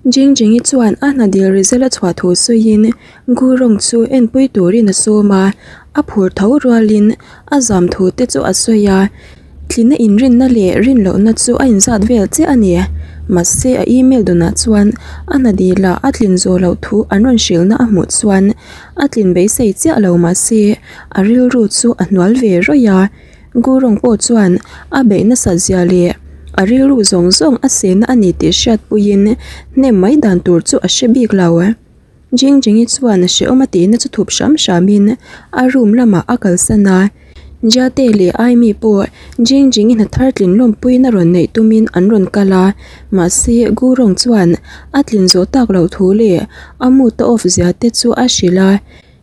Jingjingi chuan a hna dil result a chhuah thu sawiin Gurung chu enpui turin a sawm a, a phur tho rualin a zam thu te chu a sawi a, tlina inrinna leh rinlohna chu a inzat vel chiah a ni. Mahse a email dawnah chuan a hna dilah a tlin zawh loh thu an rawn hrilhna a hmuh chuan a tlin beisei chiah lo mahse a rilru chu a hnual ve rawih a. Gurung pawh chuan a beih nasat zia leh a rilru zawng zawng a sehna a ni tih hriatpuiin hnem mai dan tur chu a hre bik lo. Jingjingi chuan hrehawm a tihna chu thup hram hramin a room lamah a kalsan a. Jiate leh Aimi pawh Jingjingi hna thar tlin lawmpuina rawn neih tumin an rawn kal a, mahse Gurung chuan a tlin zawh tak loh thu leh a mood a off zia te chu a hrilh a.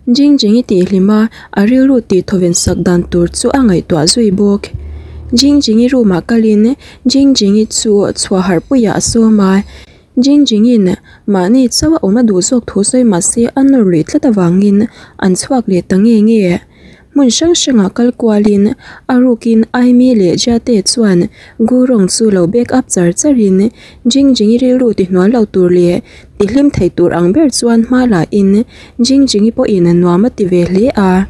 Jingjingi tihhlim a, a rilru tih thawven sak dan tur chu a ngaihtuah zui bawk. Jingjingi room ah kalin Jingjingi chu chhuah harh puiah a sawm a. Jingjingin mahni chauh a awm a duh zawk thu sawi mah se a nawr luih tlat avangin an chhuak leh ta nge nge. Hmun hrang hrangah kal kualin a rukin Aimi leh Jiate chuan Gurong chu lo back up char charin Jingjingi rilru tihnual lo tur leh Tihlim thei tur ang ber chuan hma la in Jingjingi pawhin nuam a ti ve hle a.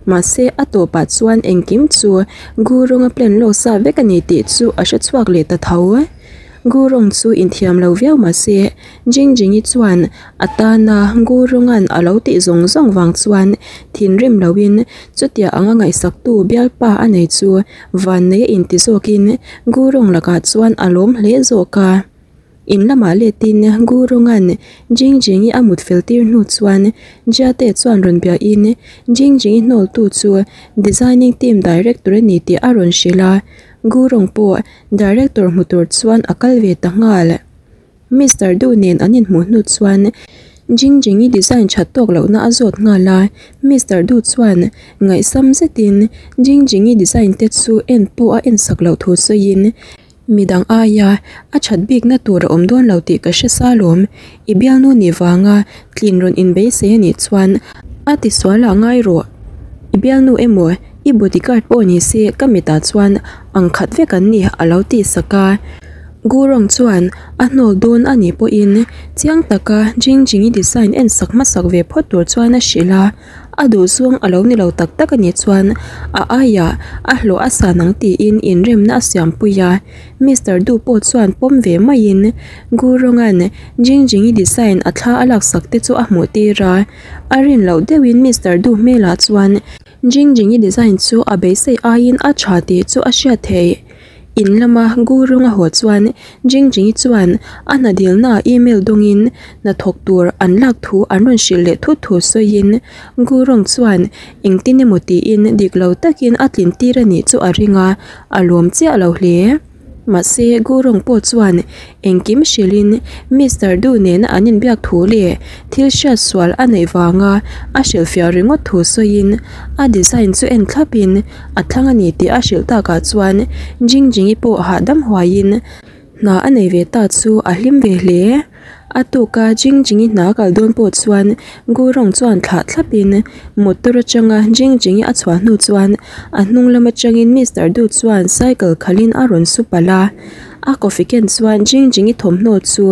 Mahse a tawpah chuan engkim chu Gurunga plan lawk sa vek a ni tih chu a hre chhuak leh ta tho. Gurung chu inthiam lo viau mahse Jingjingi chuan a tana Gurunga'n a lo tih zawng zawng vang chuan thinrim loin chutia anga ngaihsaktu bialpa a nei chu vannei a inti zawkin Gurung lakah chuan a lawm hle zawk a. In lamah letin Gurunga'n Jingjingi a mut fel tir hnu chuan Jiate chuan rawn biahin Jingjingi hnawltu chu Designing Team Director a ni tih a rawn hrilh a, Gurung pawh Director hmu tur chuan a kal ve ta nghal. Mister Du nen an inhmuh hnu chuan Jingjingi design that tawk lohna a zawt nghal a, Mister Du chuan ngaihsam zetin Jingjingi design te chu en pawh a ensak loh thu sawiin Midang aia a that bikna tur a awm dawn lo tih ka hre sa lawm. I bialnu nih vanga tlin rawn inbeisei a nih chuan a tisual ah ngai rawh. I bialnu emaw i bodyguard pawh ni se ka mitah chuan ang khat vek an ni a lo tih sak a. Gurong chuan a hnawl dawn a nih pawhin chiang taka Jingjingi design en sak hmasak ve phawt tur chuan a hrilh a. A duhzawng a lo ni lo tak tak a nih chuan a aiah a hlawh a san ang tiin inremna a siampui a, Mister Du pawh chuan pawm ve maiin Gurunga'n Jingjingi design a thla a laksak te chu a hmuh tir a, a rin loh deuhin Mister Du hmelah chuan Jingjingi design chu a beisei aiin a tha tih chu a hriat theih. In lama Gurung a haw chuan Jingjingi chuan a hna dilnaah email dawngin hnathawk tur an lak thu an rawn hrilh leh thut thu sawiin Gurung chuan engtin emaw tiin dik lo takin a tlin tir a nih chu a ring a, a lawm chiah lo hle. Mahse Gurung pawh chuan engkim hrilhin Mister Du nena an inbiak thu leh thil hriat sual a neih vanga a hrilhfiah ringawt thu sawiin a design chu en thlapin A thlang a ni tih a hrilh takah chuan Jingjingi pawh hahdam huaiin hna a nei ve ta chu a hlim ve hle. A tuka Jingjingi hna a kal dawn pawh chuan Gurung chuan thlah thlapin motor atanga Jingjingi a chhuah hnu chuan a hnung lam atangin Mister Du chuan cycle khalhin a rawn su palh a. A coffee ken chuan Jingjingi thawmhnaw chu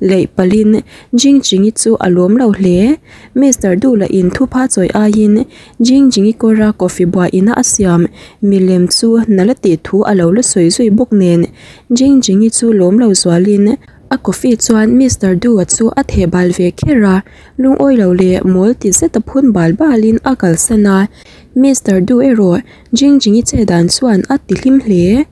leih palhin Jingjingi chu a lawm lo hle. Mister Du lah in thupha chawi aiin Jingjingi kawra coffee buah ina a siam milem chu nala tih thu a lo la sawi zui bawk nen Jingjingi chu lawm lo zualin a coffee chuan Mister Du-a chu a theh bal ve kher a, lungawi lo leh mawl ti zet a phun bal balin a kalsan a, Mister Du erawh Jingjingi che dan chuan a ti hlim hle.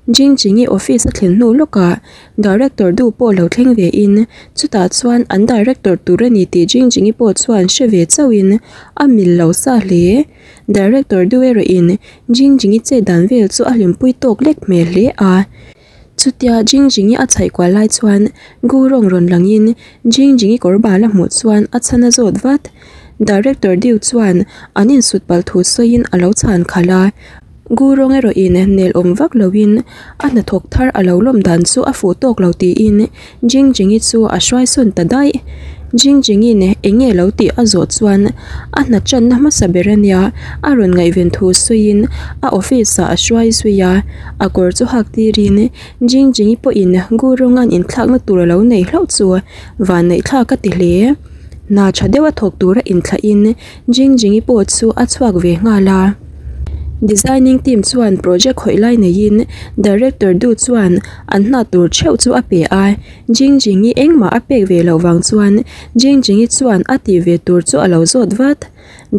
Jingjingi office a thlen hnu lawkah Director Du pawh lo thleng ve in chutah chuan an Director tur a ni tih Jingjingi pawh chuan hre ve chauhin a mil lo sa hle. Director Du erawh in Jingjingi chet dan vel chu a hlimpui tawk lek hmel hle a. Chutia Jingjingi a chhaih kual lai chuan Gu rawng rawn langin Jingjingi kawr bal a hmuh chuan a chhan a zawt vat. Director Du chuan an insut palh thu sawiin a lo chhan khalh a. Gurung erawhin nel awm vak loin a hnathawk thar a lo lawm dan chu a fuh tawk lo tiin Jingjingi chu a hruai sawn ta daih. Jingjingin eng nge lo tih a zawh chuan a hna channa hmasa ber a nia, a rawn ngaihven thu sawiin a office ah a hruai zui a, a kawr chu hak tirin Jingjingi pawhin Gurunga'n inthlakna tur a lo nei hlauh chu vanneihthlak a ti hle. Hna tha deuha thawk tura inthlahin Jingjingi pawh chu a chhuak ve nghal a. Designing team chuan project khawih lai neiin Director Du chuan an hna tur theuh chu a pe a. Jingjingi engmah a pek ve loh vang chuan Jingjingi chuan a tih ve tur chu a lo zawt vat.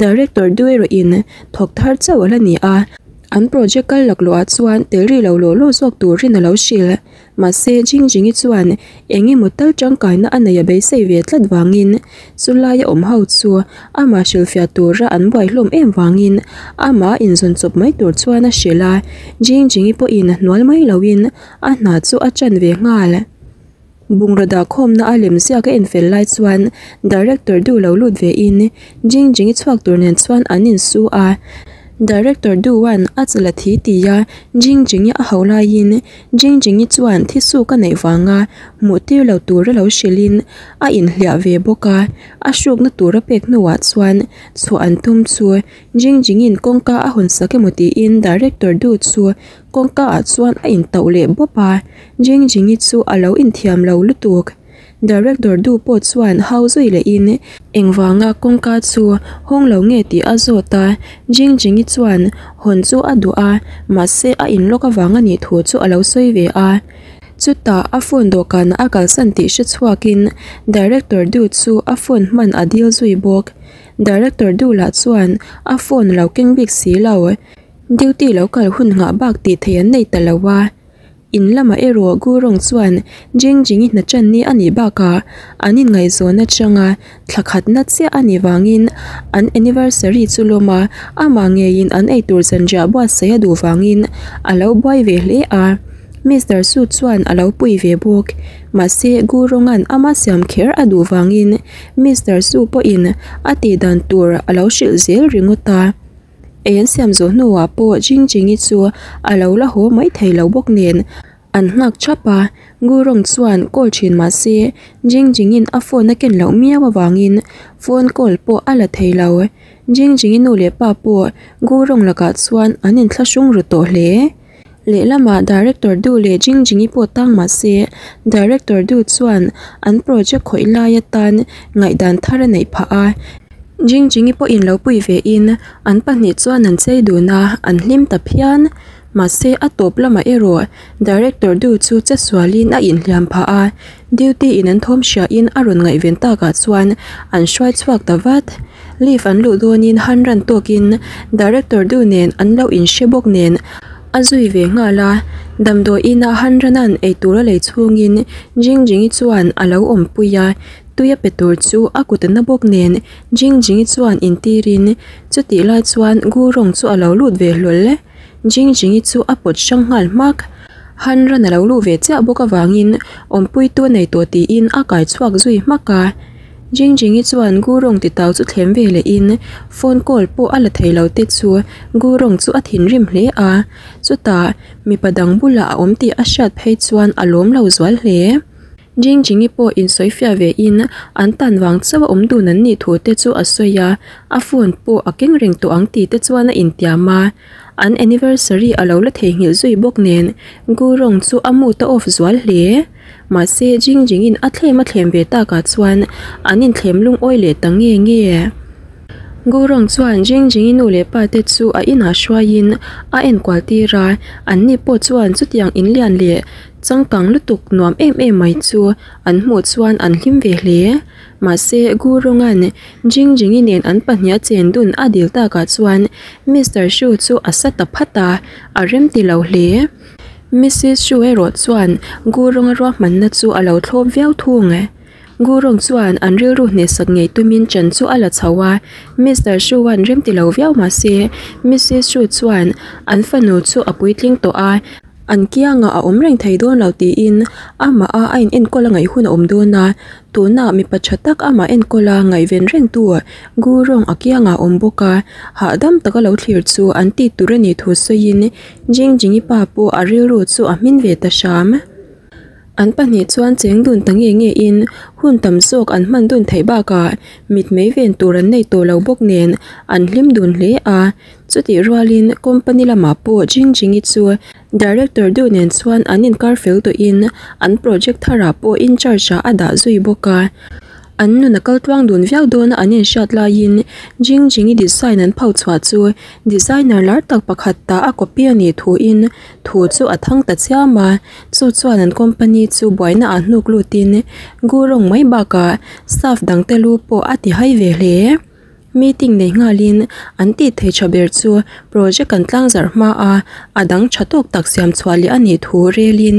Director Du erawhin thawk thar chauh a la ni a. An project kal laklawh ah chuan tel rih lo law law zawk turin a lo hrilh. Mahse, Jingjingi chuan eng emaw tal tangkaina a nei a beisei ve tlat vangin chulaia awm ho chu amah hrilhfiah tura an buai hlawm em vangin amah a inzawn chawp mai tur chuan a hrilh a. Jingjingi pawhin hnual mai loin a hna chu a chan ve nghal. Bungraw dahkhawmna a lem ziak a enfel lai chuan Director Du lo lut ve in Jingjingi chhuak tur nen chuan an insu a. Director Du-a'n a chal a thi ti a, Jingjingi a hauh laiin Jingjingi chuan thisuk a neih vanga hmuh tir lo tura lo hrilhin a inhliah ve bawk a. A hrukna tur a pek hnuah chuan chhuah an tum chu Jingjingi'n kawngka a hawn sak emaw tiin Director Du chu Kawngka ah chuan a intauh leh bawp a, Jingjingi chu a lo inthiam lo lutuk. Director Du pawh chuan hau zui lehin engvanga kawngka chu hawng lo nge tih a zawt a, Jingjingi chuan hawn chu a duh a, mahse a inlawk avang a nih thu chu a lo sawi ve a. Chutah a phone dawhkanah a kalsan tih hre chhuakin Director Du chu a phone hman a dil zui bawk. Director Du lah chuan a phone a lo keng bik si lo. Duty lo kal hun nghah bak tih theih an nei ta lo a, in lamah erawh Gurung chuan Jingjingi hna tan ni a nih bakah an inngaihzawn atanga thla khatna chiah a nih vangin an anniversary chu lawm a, amah ngeiin an eitur zanriah buatsaih a duh vangin a lo buai ve hle a, Mister Su chuan a lo pui ve bawk. Mahse Gurunga'n ama siam kher a duh vangin Mister Su pawhin a tihdan tur a lo hrilh zel ringawt a. Ei an siam zawh hnuah pawh Jingjingi chu a lo la haw mai thei lo bawk nen an nghak thap a, Gurung chuan call thin mah se Jingjingin a phone a ken loh miau avangin phone call pawh a la thei lo. Jingjingi nu leh pa pawh Gurung lakah chuan an inthlahrung ru tawh hle. Lehlamah Director Du leh Jingjingi pawh tang mah se Director Du chuan an project khawih lai atan ngaihdan thar a neih phah a. Jingjingi pawhin lo pui ve in an pahnih chuan an chei dun a, an hlim ta phian. Mahse a tawp lamah erawh Director Du chu che sualin a inhliam phah a, duty in an thawm hria in a rawn ngaihven takah chuan an hruai chhuak ta vat. Leave an luh dawnin han ran tawkin Director Du nen an lo inhre bawk nen a zui ve nghal a, damdawi inah han ranan eitur a lei chhungin Jingjingi chuan a lo awmpui a. Tui a pe tur chu a kut a na bawk nen Jingjingi chuan intirin chutih lai chuan Gurung chu a lo lut ve hlawl e. Jingjingi chu a pawt hrang nghal hmak. Han ran a lo luh ve chiah bawk avangin awmpuitu a nei tawh tiin a kai chhuak zui hmak a. Jingjingi chuan Gurung titau chu thlem ve lehin phone call pawh a la thei lo te chu Gurung chu a thinrim hle a. Chutah mipa dang bulah a awm tih a hriat phei chuan a lawm lo zual hle. Jingjingi pawh insawifiah ve in an tan vang chauh a awm dun an nih thu te chu a sawi a, a phone pawh a keng reng tawh ang tih te chuan a intiam a. An anniversary a lo la theihnghilh zui bawk nen Gurong chu a mood a off zual hle. Mahse Jingjingin a thlem a thlem ve takah chuan an inthlem lungawi leh ta nge nge. Gurong chuan Jingjingi nu leh pa te chu a inah hruaiin a enkual tir a, anni pawh chuan chutiang inlian leh Changkang lutuk nuam em em mai chu an hmuh chuan an hlim ve hle. Mahse, Gurunga'n Jingjingi nen an pahniha chen dun a dil takah chuan Mister Shu chu a sa ta phat a, a rem ti lo hle. Missis Shu erawh chuan Gurunga ruahmanna chu a lo thlawp viau thung. Gurung chuan an rilru hnehsak ngei tumin chan chu a la chho a, Mister Shu-a'n rem ti lo viau mahse, Missis Shu chuan an fanu chu a puitling tawh a, An kiangah a awm reng thei dawn lo tiin amah a a inenkawl a ngaih hun a awm dawn a, tunah mipa tha tak amah enkawl a ngaihven rengtu Gurung a kiangah a awm bawk a, hahdam taka lo thlir chu an tih tur a nih thu sawiin Jingjingi pa pawh a rilru chu a hmin ve ta hram. An pahnih chuan cheng dun ta nge nge in hun tam zawk an hman dun theih bakah mitmei ven tur an nei tawh lo bawk nen an hlim dun hle a. Chutih rualin company lamah pawh Jingjingi chu Director Du nen chuan an inkar fel tawhin an project tharah pawh incharge ah a dah zui bawk a. An nun a kal tluang dun viau dawna an inhriat laiin Jingjingi design an pho chhuah chu designer lar tak pakhat ta a copy a nih thuin thu chu a thang ta chiam a. Chu chuan an company chu buaina ah hnuk lutin Gu rawng mai bakah staff dangte lu pawh a ti hai ve hle. Meeting nei nghalin an tih thei tha ber chu project an tlangzarh hma a, a dang tha tawk tak siam chhuah leh a nih thu relin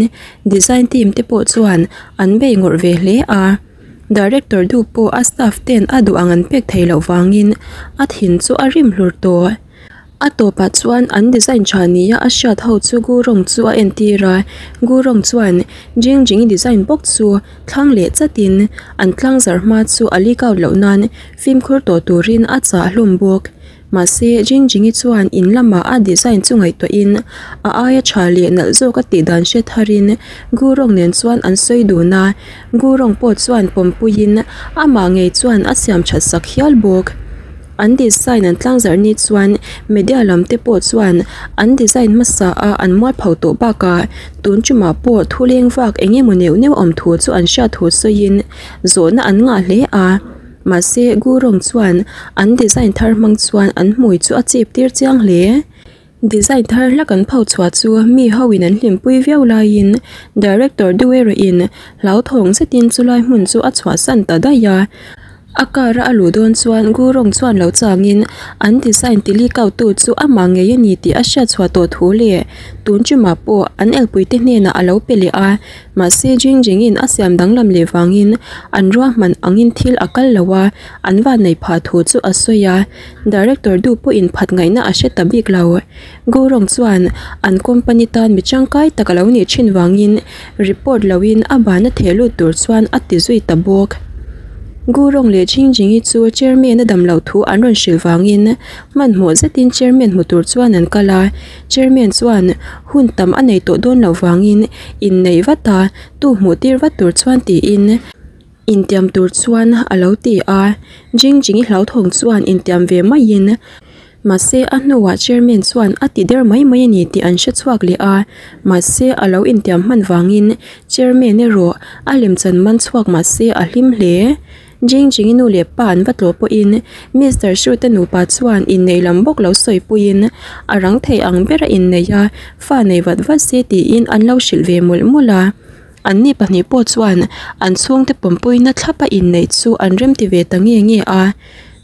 design team te pawh chuan an bei ngawrh ve hle a. Director duh pawh a staff ten a duh ang an pek theih loh vangin a thin chu a rim hlur tawh. A tawpah chuan an design tha nia a hriat ho chu Gurung chu a entir a, Gurung chuan Jingjing design bawk chu thlang leh chatin an tlangzarh hma chu a leak out loh nan fimkhur tawh turin a chah hlawm bawk. Mahse, Jingjingi chuan in lamah a design chu ngaihtuahin a aia tha leh nalh zawk a tih dan hre tharin Gurung nen chuan an sawi dun a, Gurung pawh chuan pawmpuiin amah ngei chuan a siam that sak hial bawk. An design an tlangzarh ni chuan media lam te pawh chuan an design hmasa a an mualpho tawh bakah tun tumah pawh thu leng vak eng emaw neuh neuh awm thu chu an hriat thu sawiin zawhna an ngah hle a. Mahse Gurung chuan an design thar hmang chuan an hmui chu a chip tir chiang hle. Design thar hlak an pho chhuah chu mi ho in an hlimpui viau laiin director deuh erawh in hlauthawng zetin chulai hmun chu a chhuahsan ta daih a. A car a a luh dawn chuan Gurung chuan lo changin an design ti leak out tu chu amah ngei a ni tih a hriat chhuah tawh thu leh tun tumah pawh an elpuite hnenah a lo pe leh a. Mahse Jingjing in a siam danglam leh vangin an ruahman angin thil a kal lo a, an vanneih phah thu chu a sawi a. Director duh pawhin phat ngaihna a hre ta bik lo. Gurung chuan an company tan mi tangkai tak a lo nih thin vangin report loin a ban a theh lut tur chuan a ti zui ta bawk. Gurung leh Jingjingi chu chairman a dam loh thu an rawn hrilh vangin hmanhmawh zetin chairman hmu tur chuan an kal a. Chairman chuan hun tam a nei tawh dawn loh vangin inneih vat a, tu hmuh tir vat tur chuan tiin intiam tur chuan a lo ti a. Jingjingi hlauthawng chuan intiam ve maiin mahse a hnuah chairman chuan a ti der mai mai a ni tih an hre chhuak leh a. Mahse a lo intiam hman vangin chairman erawh a lemchan man chhuak mahse a hlim hle. Jingjingi nu leh pa an va tlawh pawhin Mister Hruta nupa chuan inneih lam bawk lo sawi puiin a rang thei ang ber a inneih a, fa nei vat vat se tiin an lo hrilh ve mawlh mawlh a. Anni pahnih pawh chuan an chhungte pawmpuina thlapa inneih chu an remti ve ta nge nge a.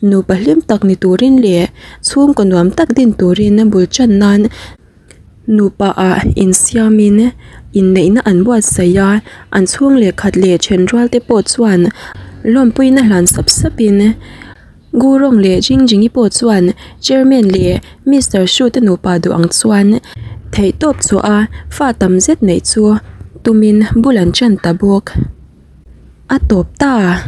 Nupa hlim tak ni turin leh chhungkaw nuam tak din turin bul tan nan Nupa ah insiamin inneihna an buatsaih a, an chhung leh khat leh thenrual te pawh chuan lawmpuina hlan sap sapin Gurung leh Jingjingi pawh chuan Chairman leh Mister Hru te nupa duh ang chuan theihtawp chhuah a fa tam zet neih chu tumin bul an tan ta bawk. A tawp ta.